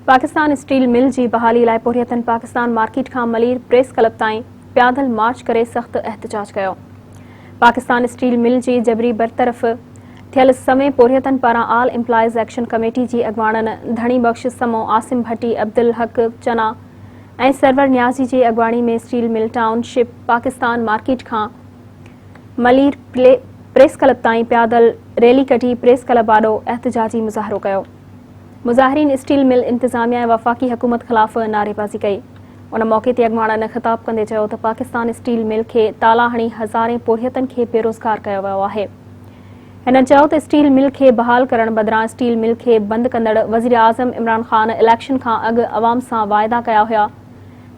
Pakistan steel mill جي بحالي لاء پورهيتن پاڪستان مارڪيٽ کان ملير پريس ڪلب تائين پيادل مارچ ڪري سخت احتجاج ڪيو. پاڪستان اسٽيل مل جي جبري برطرف ٿيل سوين پورهيتن پاران آل ايمپلائيز ايڪشن ڪميٽي جي اڳواڻن ڌڻي بخش سمون، عاصم ڀٽي، عبدالحق چنا ۽ سرور نيازي جي اڳواڻي ۾ steel mill township Pakistan market کان ملير پريس ڪلب تائين پيادل ريلي ڪڍي پريس ڪلب آڏو احتجاجي مظاهرو ڪيو. مظاهرين اسٽيل مل انتظاميا ۽ وفاقي حڪومت خلاف نعريبازي ڪئي. ان موقعي تي اڳواڻن خطاب ڪندي چيو ته پاڪستان اسٽيل مل کي تالا هڻي هزارين پورهيتن کي بيروزگار ڪيو ويو آهي. هنن چيو ته اسٽيل مل کي بحال ڪرڻ بدران اسٽيل مل کي بند ڪندڙ وزيراعظم عمران خان اليڪشن کان اڳ عوام سان واعدا ڪيا هيا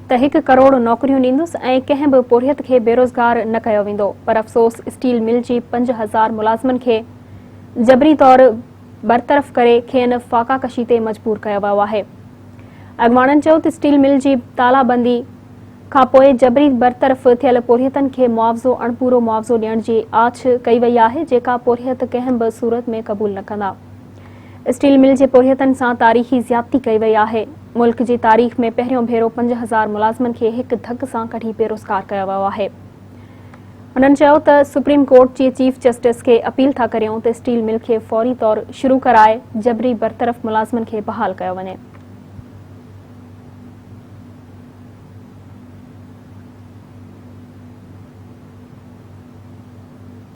ته هڪ ڪروڙ نوڪريون ڏيندس ۽ ڪنهن به پورهيت کي بيروزگار نه ڪيو ويندو پر افسوس اسٽيل مل جي 5000 ملازمن کي جبري طور برطرف ڪري کين فاقا ڪشي تي مجبور ڪيو ويو آهي. اڳواڻن چيو ته اسٽيل مل جي تالا بندي کانپوء جبري برطرف ٿيل پورهيتن کي معاوضو اڻپورو معاوضو ڏيڻ جي آڇ ڪئي وئي آهي جيڪا پورهيت ڪنهن به صورت ۾ قبول نه ڪندا. اسٽيل مل جي پورهيتن سان تاريخي زيادتي ڪئي وئي آهي. ملڪ جي تاريخ ۾ پهريون ڀيرو 5000 ملازمن کي هڪ ڌڪ سان ڪڍي بيروزگار ڪيو ويو آهي. هنن چيو ته سپريم ڪورٽ جي چيف جسٽس کي اپيل ٿا ڪريون ته اسٽيل مل کي فوري طور شروع ڪرائي جبري برطرف ملازمن کي بحال ڪيو وڃي.